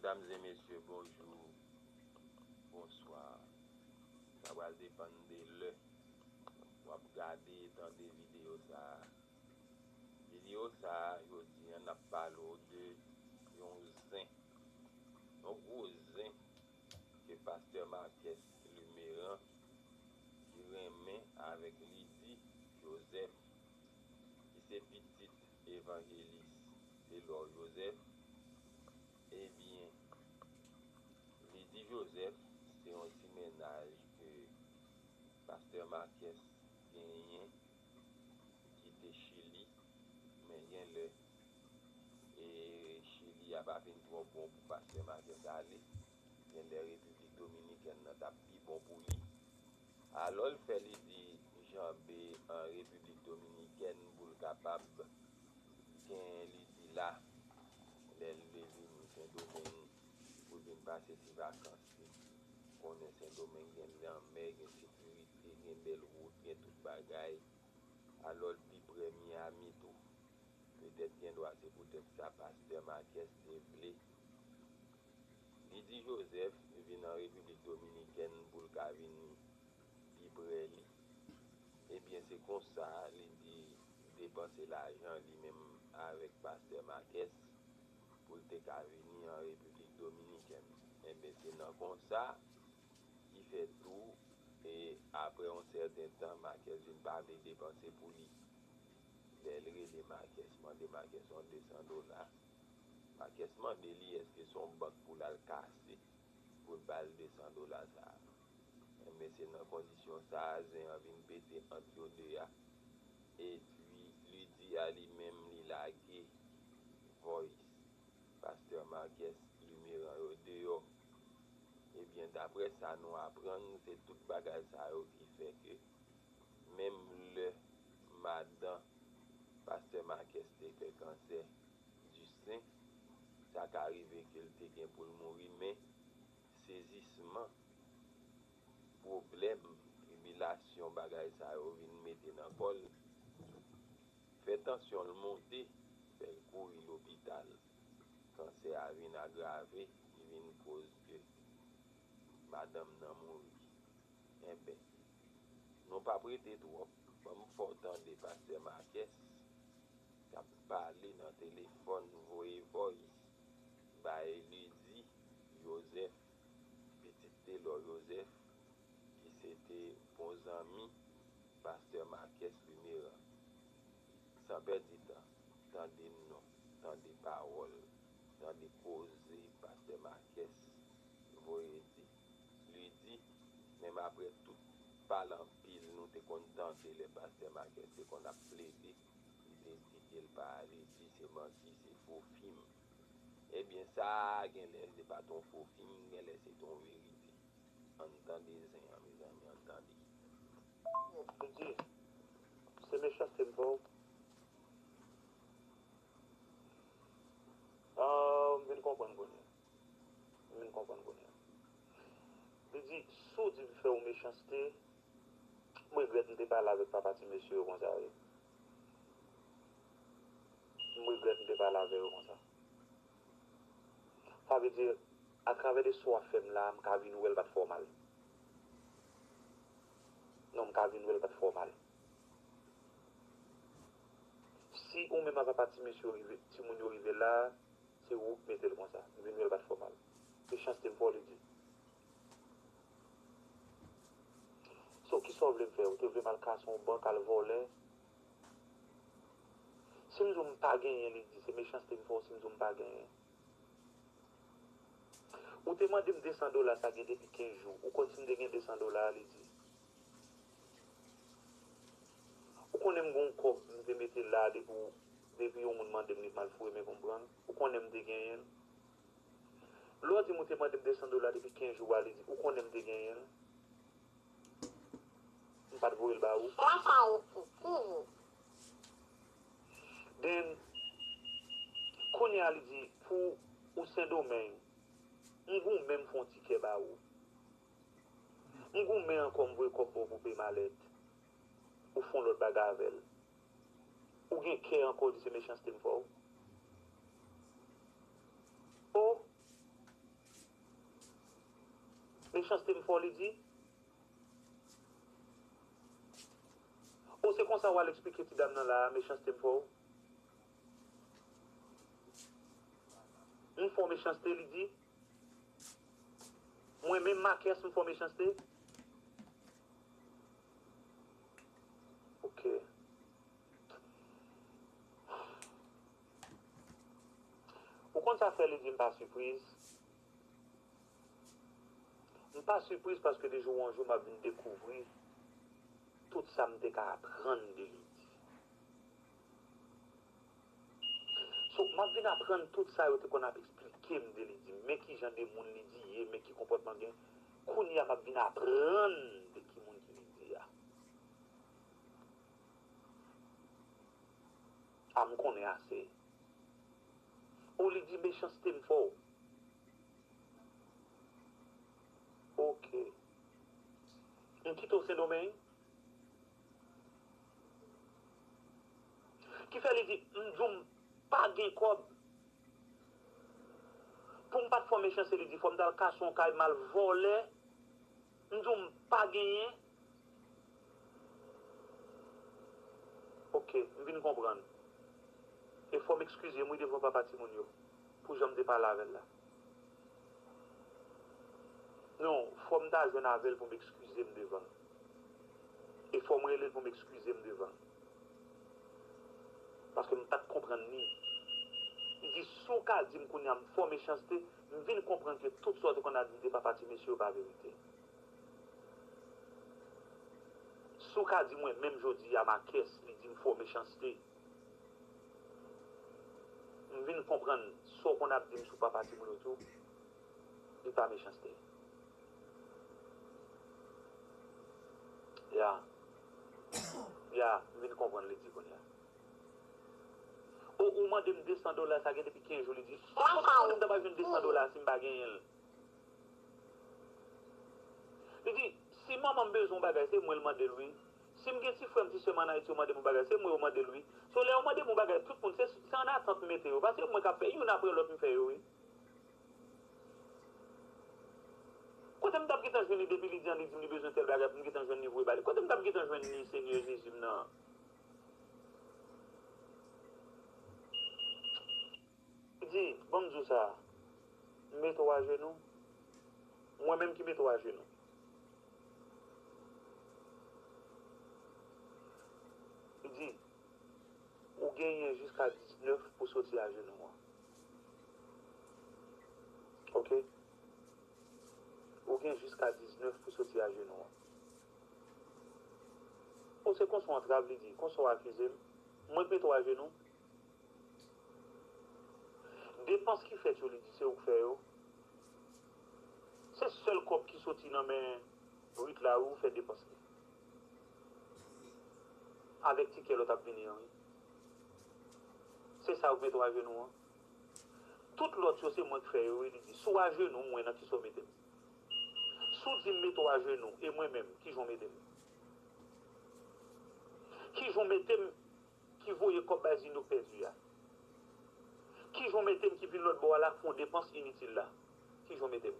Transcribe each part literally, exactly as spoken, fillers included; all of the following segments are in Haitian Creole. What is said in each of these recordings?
Medam e mesye, bonjou, bonswa. Sa pral depann de lè w ap gade e tande videyo sa a. Videyo sa a, jodi a, n ap pale w de yon zen, yon gwo zen ke pastè Marques Luméran, ki renmen avèk Lydie Joseph, ki se pitit evanjelis Telor Joseph. Ebyen, Lydie Joseph se yon ti mennaj ke pastè Marques genyen ki te Chili, men gen lè, e, Chili a pa fin twò bon pou pastè Marques ale, gen lè Repiblik Dominikèn nan t ap pi bon pou li. Alò, l fè Lydie janbe an Repiblik Dominikèn pou l kapab gen Lydie la lè l vle vini Sendomeng pou l vin pase ti vakans li. Konnen Sendomeng gen lanmè, gen sekirite, gen bèl wout, gen tout bagay. Alò, l pi pre Miami tou. Petèt gen dwa se poutèt sa pastè Marques te vle Lydie Joseph vin an Repiblik Dominikèn pou l ka vin pi pre li. Ebyen, se konsa Lydie depanse lajan li menm avèk pastè Marques pou l te ka vini an Repiblik Dominikèn. Ebyen, se nan konsa ki fè tou, e apre yon sèten tan, Marques vin pa vle depanse pou li. Lè l rele Marques, mande Marques yon de san dola, Marques mande li èske se yon bank pou l al kase pou l ba l de san dola sa a. Enben, se nan kondisyon sa a, zen an vin pete ant yo de a. Epi, Lydie a li menm, li lage voice pastè Marques Luméran yo deyò. Ebyen, daprè sa nou aprann, se tout bagay sa yo ki fè ke menm lè madan pastè Marques te fè kansè di sen, sa ka rive ke l te gen pou l mouri, men sezisman, pwoblèm, tribilasyon, bagay sa yo vin mete nan kò l, fè tansyon l monte, fè l kouri lopital. Kansè a vin agrave, li vin koz ke madanm nan mouri. Enben, nou p ap rete twòp. Ban m fè w tande pastè Marques k ap pale nan telefòn, voye voice bay Lydie Joseph, pitit Telor Joseph, ki se te bon zanmi pastè Marques Luméran. San pèdi tan, tande non, tande pawòl, tande koze pastè Marques voye di. Li di, menm apre tout pale anpil nou te konn tande lè pastè Marques te konn ap plede, li te di ke l pa ale, di se manti, se fo fim. Ebyen, sa a, gen lè se pa t yon fo fim, gen lè se t yon verite. Ann tande zen an, mezanmi, ann tande. Li di, se mechanste m fè w. Ah, m vin konprann kounye a. M vin konprann kounye a. Li di, si w di m fè w mechanste, m regrèt m te pale avèk papa ti mesye yo konsa, wi. M regrèt m te pale avè yo konsa. Sa vle di, atravè de sa w ap fè m la a, m ka vin wè l pa t fè w mal. Non, m ka vin wè l pa t fè w mal. Si ou menm ak papa ti mesye yo rive, timoun yo rive la a, se ou k mete l konsa. M vin wè l pa t fè w mal. Mechanste m fè w, li di. So, kisa w vle m fè? Ou te vle m al kase yon bank, al vòlè? Si m di w m pa genyen, li di, se mechanste m fè w si m di w m pa genyen. Ou te mande m de san dola sa gen depi kenz jou. Ou konn si m te gen de san dola a, li di. Ou konnen m gen yon kòb m te mete la depi, depi yon moun mande m li, m al foure men pou m pran l. Ou konnen m te genyen l. Lè w di m ou te mande m de san dola depi kenz jou a, li di, ou konnen m te genyen l. M pa t voye l ba ou. Sa ka isi, T V. Then, kounye a li di, pou ou Sendomeng, m goumen m fè yon ti kè ba ou. M goumen ankò m voye kòb ba w pou peye malèt. Ou fè yon lòt bagay avè l. Ou gen kè ankò di se mechanste m fè w. O, Mechanste m fè w, li di. O, se konsa w al eksplike ti dam nan la a, mechanste m fè w? M fè w mechanste, li di. Mwen menm, Makès, m fè w mechanste? Ok. Ou konn sa fè li di m pa sipriz? M pa sipriz paske de jou an jou m ap vin dekouvri tout sa m te ka aprann de li di. So, m ap vin aprann tout sa yo te konn ap eksplike m de li di m, men ki jan de moun li di ye, men ki konpòtman l gen. Kounye a m ap vin aprann de ki moun ki li di a. A, m konnen ase. O, li di mechanste m fè w. Ok. M kite w Sendomeng. Ki fè li di, m di w m pa gen kòb. Pou m pa t fè w mechanste, li di, fò m t al kache yon kay, m al vòlè. M di w m pa genyen. Ok, m vin konprann. E fò m ekskize m wi devan papa timoun yo, pou jan m te pale avè l la. Non, fò m ta jwenn avè l pou m ekskize m devan l. E fò m rele l pou m ekskize m devan l. Paske m pa t konprann li. Li di, si w ka di m kounye a m fè w mechanste, m vin konprann ke tout sa w te konn ap di m de papa ti mesye yo pa verite. Si w ka di mwen menm jodi a Makès, li di m fè w mechanste. M vin konprann sa w konn ap di m sou papa timoun yo tou, li pa mechanste. Ya. Ya, m vin konprann li di kounye a. O, ou mande m de san dola, sa gen depi kenz jou, li di, m pa konnen m ta pral jwenn de san dola si m pa genyen l. Li di, si manman m bezwen yon bagay, se mwen l mande l wi. Si m gen ti frè m, ti sè m ann Ayiti, yo mande m yon bagay, se mwen yo mande l wi. So, lè yo mande m yon bagay, tout moun, se, se ann atant m mete yo. Pa se mwen k ap fè, youn apre lòt m fè yo wi. Kote m t ap gentan jwenn li depi li di an, li di m li bezwen tèl bagay pou m gentan jwenn li voye ba li? Kote m t ap gentan jwenn li, Senyè Jezi m nan? Li di, ban m di w sa, m mete w ajenou. Mwen menm ki mete w ajenou. Li di, ou genyen jiska diznèf pou soti ajenou an. Ok? Ou gen jiska diznèf pou soti ajenou an. O, se konsa w antrave, li di, konsa w akize m. Mwen k mete w ajenou. Depans ki fèt yo, li di, se ou k fè yo. Se sèl kòb ki soti nan men Rit la, wi, ou fè depans li. Avèk tikè lòt ap vini an, wi. Se sa ou k mete w ajenou an. Tout lòt yo, se mwen k fè yo, wi, li di. Si w ajenou, mwen nan kisa w mete m? Si w di m mete w ajenou, e mwen menm, kijan w mete m? Kijan w mete m ki voye kòb bay Zino k pèdi a? Kijan w mete m ki vin lòt bò a la k fè yon depans initil la? Kijan w mete m?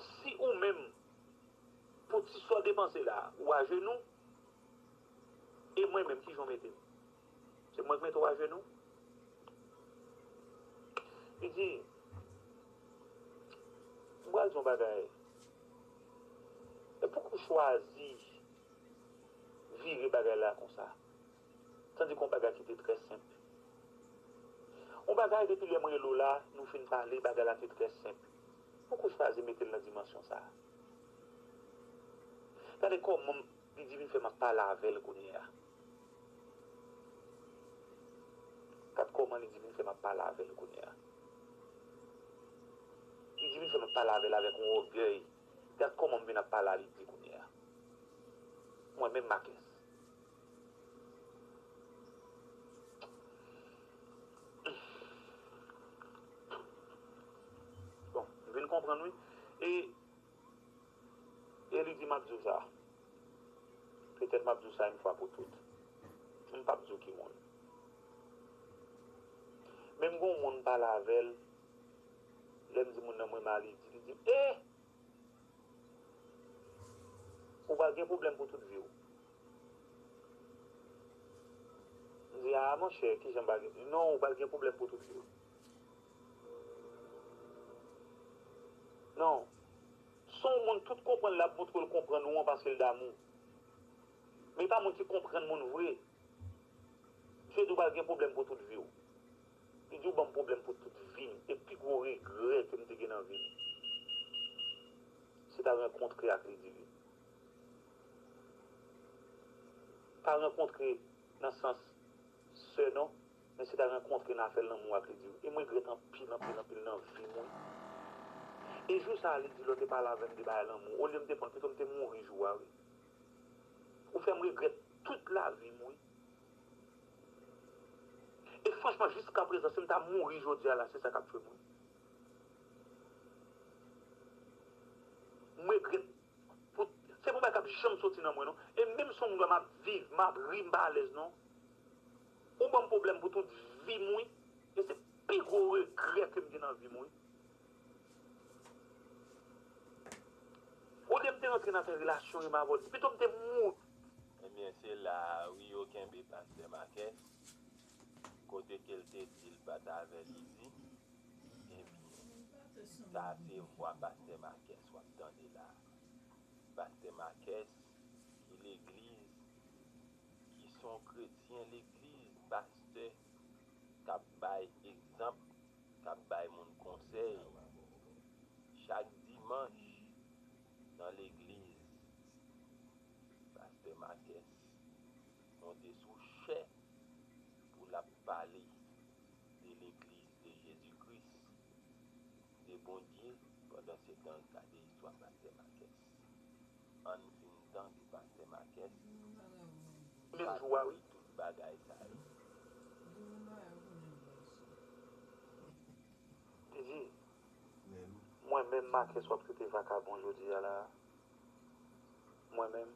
Si ou menm, pou ti sa w depanse la, ou ajenou, e mwen menm, kijan w mete m? Se mwen k mete w ajenou? Li di, m pral di yon bagay. E pouki w chwazi vire bagay la konsa? Tandike yon bagay ki te trè senp. Yon bagay, depi lè m rele w la, nou fin pale, bagay la te trè senp. Pouki w chwazi mete l nan dimansyon sa a? Gade kòman m Li di vin fè m ap pale avè l kounye a. Gad kòman li di vin fè m ap pale avè l kounye a. Li di vin fè m ap pale avè l avèk yon ògèy. Gad kòman m vin ap pale a li di kounye a. Mwen menm Makès. Bon, m vin konprann wi. E E li di, m ap di w sa. Petèt m ap di w sa yon fwa pou tout. M p ap di w ki moun. Men m gon moun m pale avè l. M di moun nan mwen mal, li di, li di, eh! Ou pral gen pwoblèm pou tout vi w. M di, a, monchè, kijan m pral gen? Non, ou pral gen pwoblèm pou tout vi w. Non. Se yon moun tout konprann l ap montre l konprann ou an paske l damou. Men e pa moun ki konprann moun vre. Misye di w pral gen pwoblèm pou tout vi w. Li di w ban m pwoblèm pou tout vi m. E pi gwo regrè ke m te gen nan vi m, se ta rankontre ak Lidivin. Pa rankontre nan sans sè non, men se ta rankontre nan afè lanmou ak Lidivin. E mwen regrèt anpil, anpil, anpil nan vi m, wi. E jou sa a, Lidi, lè w te pale avè m de bagay lanmou, olye m te pran l, pito m te mouri jou a, wi. Ou fè m regrèt tout lavi m, wi. E franchman, jiska prezan, si m ta mouri jodi a la, se sa k ap tchwe m, wi. M regrèt. Pou, se pou bagay k ap janm soti nan mwen, non. E menm si yon moun wè m ap viv, m ap ri, m pa alèz, non. Ou ban m pwoblèm pou tout vi m, wi. E se pi gwo regrè ke m gen nan vi m, wi. Olye m te rantre nan fè relasyon, ri m avè w, pito m te mouri. Ebyen, se la a, wi, yo kenbe pastè Makès, kote ke l te di l pa t avè Lidi. Ebyen, sa se vwa pastè Makès w ap tande la a. Pastè Makès, ki legliz, ki se yon kretyen legliz, pastè k ap bay egzanp, k ap bay moun konsèy chak dimanch nan legliz. Pastè Makès monte sou chè pou l ap pale de legliz de Jezi Kris, de Bondye. Pandan se tan, gade istwa pastè Makès. Ann fin tande pastè Makès. Menm jou a, wi. Tout bagay sa yo. Li di, mwen menm Makès w ap trete vakabon jodi a la a. Mwen menm.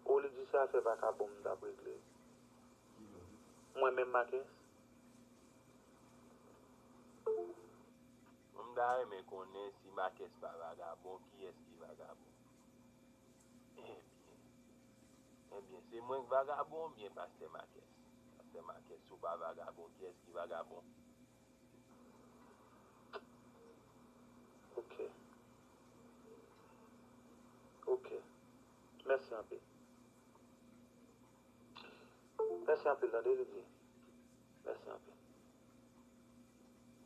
O, li di se afè vakabon m t ap regle. Mwen menm Makès. Mwen m ta renmen konnen si Makès pa vagabon, kiyès ki vagabon? Ebyen, ebyen, se mwen k vagabon oubyen pastè Makès? Pastè Makès, si w pa vagabon, kiyès ki vagabon? Ok. Ok. Mèsi anpil. Mèsi anpil, tande, Lidi. Mèsi anpil.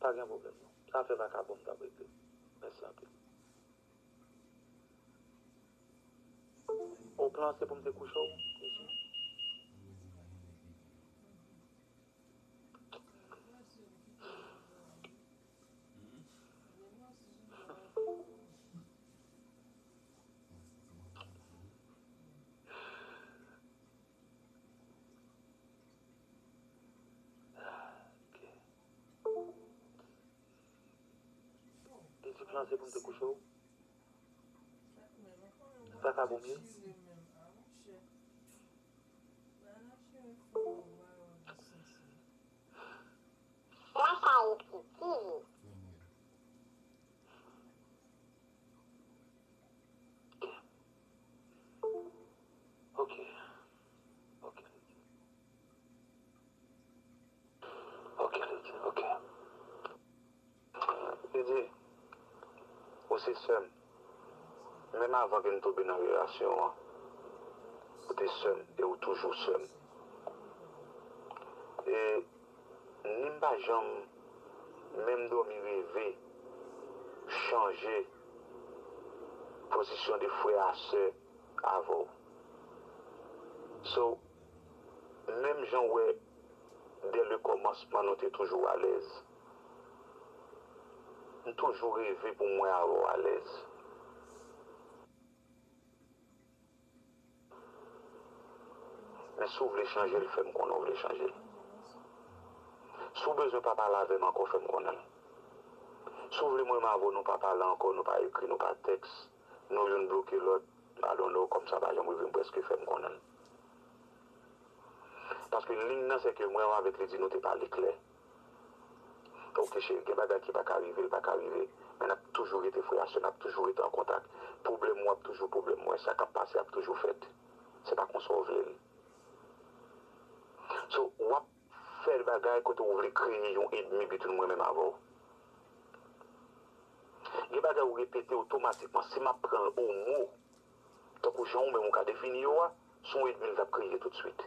Pa gen pwoblèm, non. Sa fè vakabon m t ap regle. Mèsi anpil. O plan, se pou m te kouche w, mesye. Ok. Li di plan se pou m te kouche w. Vakabon m ye. Mwen sa ou piti. Ok. Ok. Ok, li di, ok. Li di, ou se sè m. Menm avan ke n tonbe nan relasyon an, ou te sè m e ou toujou sè m. E ni m pa janm menm dòmi reve chanje pozisyon de frè a sè avè w. So, menm jan w wè, dè le kòmansman, nou te toujou alèz. M toujou reve pou m wè avè w alèz. Men si w vle chanje l, fè m konnen w vle chanje l. Si w bezwen pa pale avè m ankò, fè m konnen l. Si w vle mwen menm avè w, nou pa pale ankò, nou pa ekri, nou pa tèks, nou youn bloke lòt, I don't know, kòm sa pa janm rive m prèske, fè m konnen l. Paske liy nan, se ke mwen avèk Lidi, nou te pale klè. Oke cheri, gen bagay ki pa ka rive, l pa ka rive. Men n ap toujou rete frè a sè, n ap toujou rete an kontak. Pwoblèm ou ap toujou pwoblèm mwen, sa k ap pase ap toujou fèt. Se pa konsa w vle l. So, w ap fè bagay kote w vle kreye yon ènmi between mwen menm avè w. Gen bagay ou repete otomatikman. Si m ap pran l o mo, tankou jan ou menm ou ka defini yo a, se yon ènmi l t ap kreye toutswit.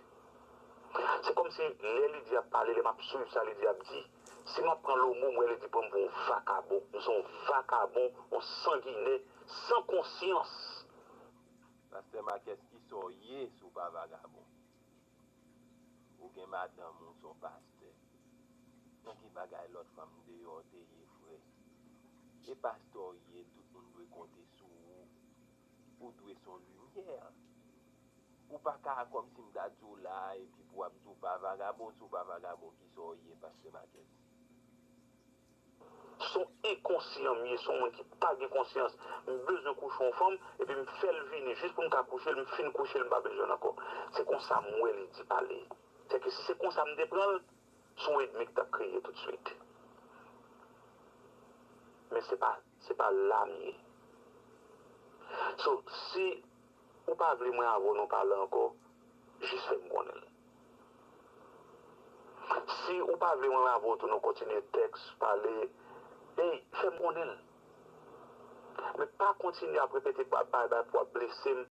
Se kòmsi lè Lidi ap pale, lè m ap swiv sa Lidi ap di, si m ap pran l o mo, m wè Lidi pran m pou yon vakabon. M se yon vakabon, yon sanginè, san konsyans. Pastè Marquez, kisa w ye si w pa vagabon? Ou gen madanm ou, se yon pastè. Nan ki bagay lòt fanm deyò te ye, frè? E pastè w ye, tout moun dwe konte sou ou. Ou dwe se yon limyè. Ou pa ka kòmsi m ta di w la epi pou w ap di w pa vagabon, si w pa vagabon, kisa w ye, pastè Marquez? Se yon enkonsyan m ye, se yon moun ki pa gen konsyans. M bezwen kouche yon fanm, epi m fè l vini jis pou m ka kouche l, m fin kouche l, m pa bezwen l ankò. Se konsa m wè Lidi pale. Sèke si se konsa m te pran l, se yon ènmi k t ap kreye toutswit. Men se pa, se pa la m ye. So, si ou pa vle mwen avè w nou pale ankò, jis fè m konnen l. Si ou pa vle mwen avè w tou nou kontinye tèks, pale, ey, fè m konnen l. Men pa kontinye ap repete bagay pou ap blese m,